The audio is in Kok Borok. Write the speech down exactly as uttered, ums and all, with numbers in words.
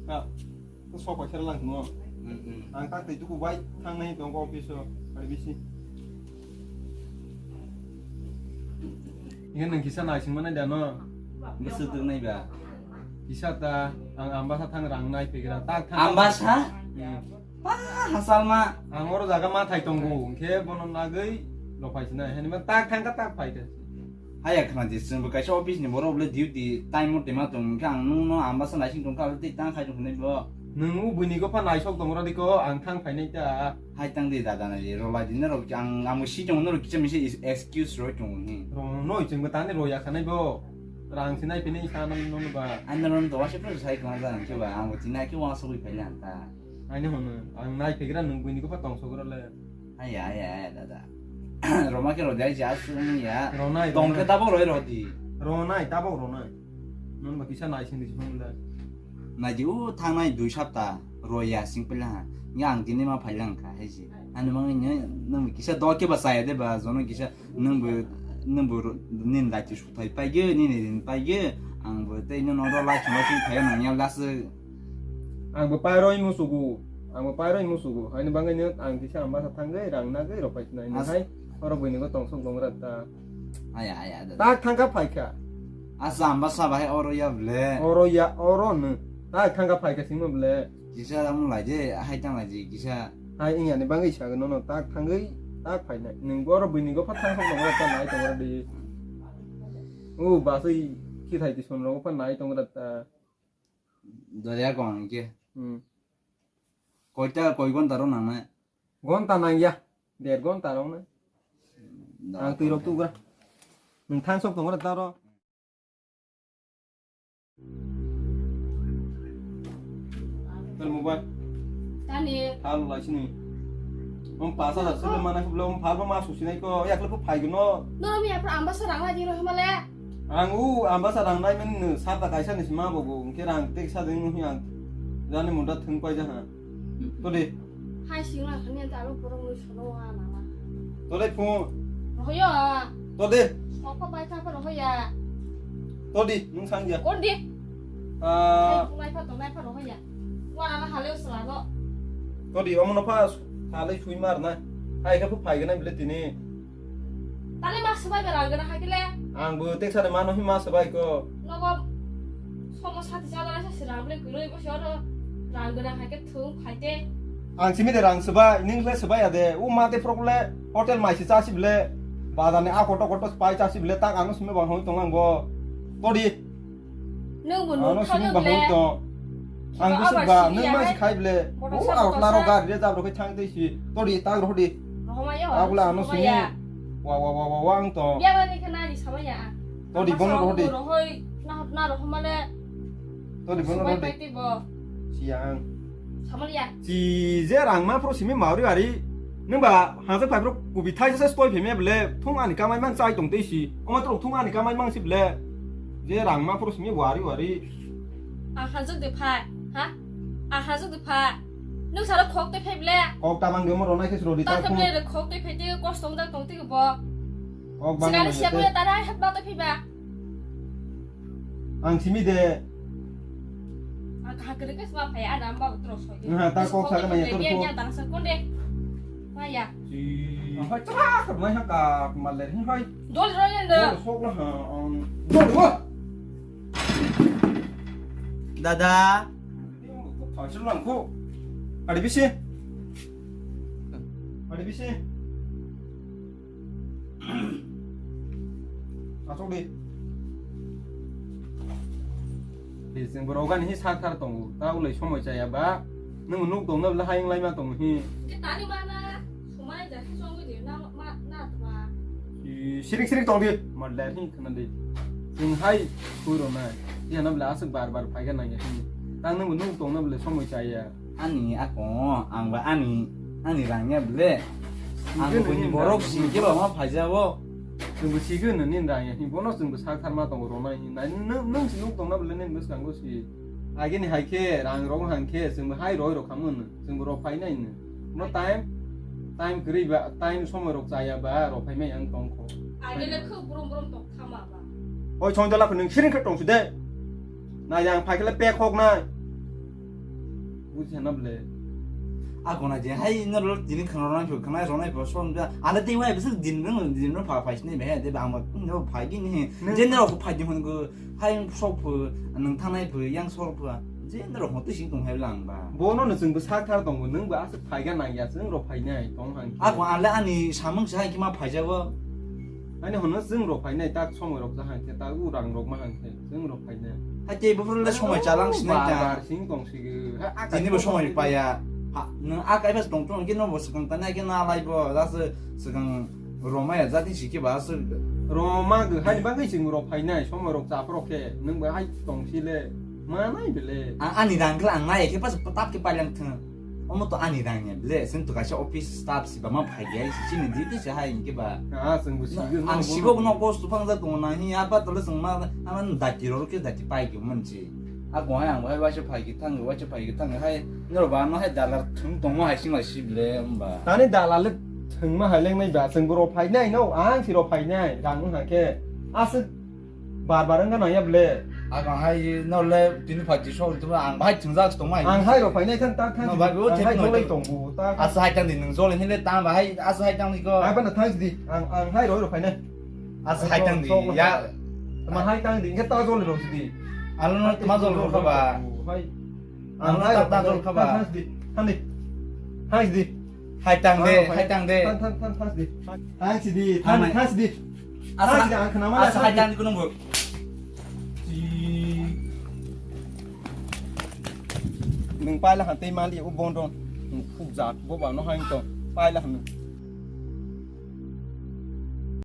Ka, to sok paisa lang no. Hmm, hmm. Ang tak tei duku bai thang nai tong ko office o, ari bisi. Inga nang kisa nai sing mana dano. Bwswk tuk nai ba? Kisa ta, ang ambasa thang rang nai pegra, tak thang. Ambasa? Hmm. Pa, hasalma. Ang oro jaga ma thai tongo, hwnkhe bono nagwi rok phai sinai. Hani ma tak thang ka tak phai kha. Haya khna di, chwng bo kaisa office ni borok le duty time mate ma tong, hwnkhe ang nwng no ambasa naising tong kha, tei tang khai tong hinai bo. Nwng o buini gopha naisok tong radi ko, ang thang phainai ta. Hai tang di dada nai di, rwlai di norok, ang, ang bo si tong norok kisa misa is-, excuse roi tong hi. Rw noi, chwng bo tani rw ya khanai bo. Rang sinai pini sa no no ba. Ani no to wase pro sai kong da ang ke ba, ang bo tinai ke wa so wi phai lan ta. Ani hono, ang nai phegra nwng buini gopha tong sokra le. Aya, aya, aya, dada. Roma ke rodi, ai, jas, ya. Ronai, tong ke ronai. Tabok roi rodi. Ronai, tabok ronai. Non ba kisa nai sing di sing da. Nai di, u, thang nai dui sapta, roi ya, sing pela ha. Nga ang tini ma phai lang kha, hai si. Ani mang ni, nang kisa do ke ba saya de ba, jono kisa, nang bu, nang bu, ro-, nin dai ti su thai pai ge, nin rin pai ge, ang bu tei no no do lai chuma sing phai nang ya las. Ang bo pairoi musugo, ang bo pairoi musugo. Haini bangwi no ang kisa ambasa thangwi rang nagwi rok pai sinai. As- hai, oro buini go tongsok dongra ta. Aya, aya, da. Tak thangka phaikha. Asa ambasa bahai oro ya ble. Oro ya, oro no. Tak thangka phaikha singma ble. Kisa amo lai je, hai tang lai je, kisa. Hai, inya ni bangwi sago nono tak thangwi, tak phainai. Nwng bo oro buini go pha thangsok dongra ta nai tongra di. O baswi khithai ti son rogo pha nai tongra ta. Doriya kong hingke. Hmm. Koita, koi gonta ro nangnai? Gonta nangya. Der gonta rok na. Da, ang twi rok gonta. Tugra. Nwng thangsok tongo da ro. Tel mobile. Tani. Hal lai sini. Om pas hajar se mana ke belum hal ma susi nai ko. Yak lepo phai gno. Noro mi apra amba sarang lagi roh male. Ang u ambasa rang nai men sata kaisa ni sima bobo, hwnkhe rang teksa de wngya ang jani munda thwng paija ha. Todi. Hai singla khani ta aro borok ni sono wa na ma. Todi phung. Rohoya. Todi. Sokpa bai ta pa rohoya. Todi, nung sangya. Kondi. Ah. Hai phung lai pa tongnai pa rohoya. Wa na hale usra no. Todi, omo no pa halai sui mar na. Hai khe phai gana bile tini. Tale ma swbai ba rang gana hakile. Ang bo teksa de mano hi ma swbai ko. Nogo somo sati jala sa sirang ble kuroi bo soro rang gana hake thung phaite. Ang simi de rang swbai, ning le swbai ade. U ma de frok le hotel mai si cha si ble. Badane a koto koto pai cha si ble tak ano simi bang hoi tong ang bo. Todi. Nwng bo ano nuk simi thangyo bang ble. Hoi tong. Ang kiba bwswk abar ba, simi nwng ya ma hai. Si khai ble. Motor O sa, a motor laro sa. Gari re jab rokhe thang tei si. Todi tak rohdi. Rohoma ya, Abula ano rohoma sini. Ya. Wa, wa, wa, wa, wa, ang to. Biya bani khana ni sama ya. Todi bono rohdi. Rohoi, na, na rohoma le. Todi bono rohdi. Siang. Sama ya. Si je rang ma pro simi mauri ari. Nwng ba hangsa phai pro kubi thai sa stoi pheme ble. Thung ani kamai mang chai tong tei si. Oma tro thung ani kamai mang si ble. Je rang ma pro simi wari wari. Ang hanjak de pha, ha? Ang hanjak de pha. Nwng sara khok tei phai ble. Kok tamang de mo ronai khe srodi ta ta phai phung. Ble khok tei phai te kosto wngjak tong tei bo. Kok bang. Sikari nang siya ya ko te. Ya tara hat ba tei phai ba. Ang simi de. Ang kha kre ke sma phai ana ba tro soi. Nga ta kok sa na ya tro. Ya ko. Ya ta sa konde. Ma ya. Si. Ang phai tra kar mai ha ka maler hin phai. Dol roi endo. Dol sok la ha, ang. Dol wa. Dada. Thangsil lang ko. Adi bisi. Adi bisi. Asok di. Di, chwng borok ani hi sak thar tongo. Ta ulai somoi chaya ba. Nwng nuk tong na bla hayung lai ma tong hi. Ke tani mana. Sumai ja khe chongwi di, na, ma, na tma. I, sirik sirik tong di. Ma ler hin khna di. Chwng hai khui rw nai. Iya na bole aswk bar bar phai khe nang ya hin. Tang nang bo nuk tong na bole somoi cha ya. Ani ako, ang ba ani, ani rang ya bole. Ang sikhe bo ni borok rang sing khe ba ma phai ja bo. Chwng bo sikhe no nin rang ya hin. Bono chwng bo sak thar ma tong rw nai hin. Nai nung, nung si nuk tong na bole nin bwskango si. Agini hai khe rang rok hang khe chwng bo hai roi rok khamu no. Chwng bo rok phai nai no. No time, time kwrwi ba, time somoi rok chaya ba rok phai mai ang tong kho. Agile khuk brum brum tong khama ba. Oi chong jala khunung siring khe tong su de. Na yang phai khle pek hok nai. Buji hana ble. A gona je hai no lo tini khana rona phu khana rona phu son ja. Ana tei wai bisi din rong din rong pha phai sini be de bang ba no phai gini he. Nung je no phai di hon go hai sok phu nung thanai phu yang sok phu. Je no ho tu sing tong hai lang ba. Bono no chwng bwsak thar tongo, nwng bo aswk phaiga nangya, chwng rok phainai tong hang khe. Ako ale ani samung se hai khe ma phaijago. Ani hono chwng rok phainai, tak somoi rok ja hang khe, tak u rang rok ma hang khe, chwng rok phainai. Hai tei buphuru le somoi chalang sinai ta. Bar bar sing tong sigi. Ha, a tini bo kai somoi paya. Ha, nwng a kai bas tong tong khe no bo swkang tanai khe na lai bo, ja se swkang Romaya jati sikhe ba aswk. Roma gw hani bagwi chwng rok phainai, somoi rok chaprok khe, nwng bo hai tong si le, manai bele. A-, ani rang khe ang nai khe pas tap khe pailang thung. Omo to ani rang ya bele, chwng to kaisa office staff si ba ma phai ya, si chini duty se hai hwnkhe ba. Ah, chwng bo sigwi ang no sibo bono. No cost phang ja tongo na hi, apa tole chwng ma, ama dati rok khe dati pai khe manchi. A bo hai ang bo hai waisa phai khe thang, waisa phai khe thang hai, noro ba no hai dalar thung tongma hai sima si bele hwnba. Tani dalal le thwngma hai lengnai ba, chwng bo rok phainai no, ang si rok phainai, rang wng hai khe. Aswk bar bar wng gana ya bele. Ang hai no le tini phai ji sok tuma ang bahai thwngjak tongma hai. Ang hai rok phainai thang tak thang. No, bai bo ang hai thepno jolai to. Tongo, tak. Asa hai tang di nwng jolai hinle tang bahai, asa hai tang di ko. Hai ba na thang di, ang, ang hai rok rok phainai. Asa hai tang di, sok ya. Ma hai tang di, nge ta jolai rok di. Alo no tuma jol rok ba. Hai. Ang hai tak tak jol khaba. Thang di. Thang di. Thang di. Hai tang de, hai tang de. Thang thang thang thang di. Thang si di, thang thang si di. Asa, thang si di, ang khna ma asa hai tang di kuno bo. Nung paila han tei mali o bondon. Nung khuk jak bo ba no hai to. Paila han.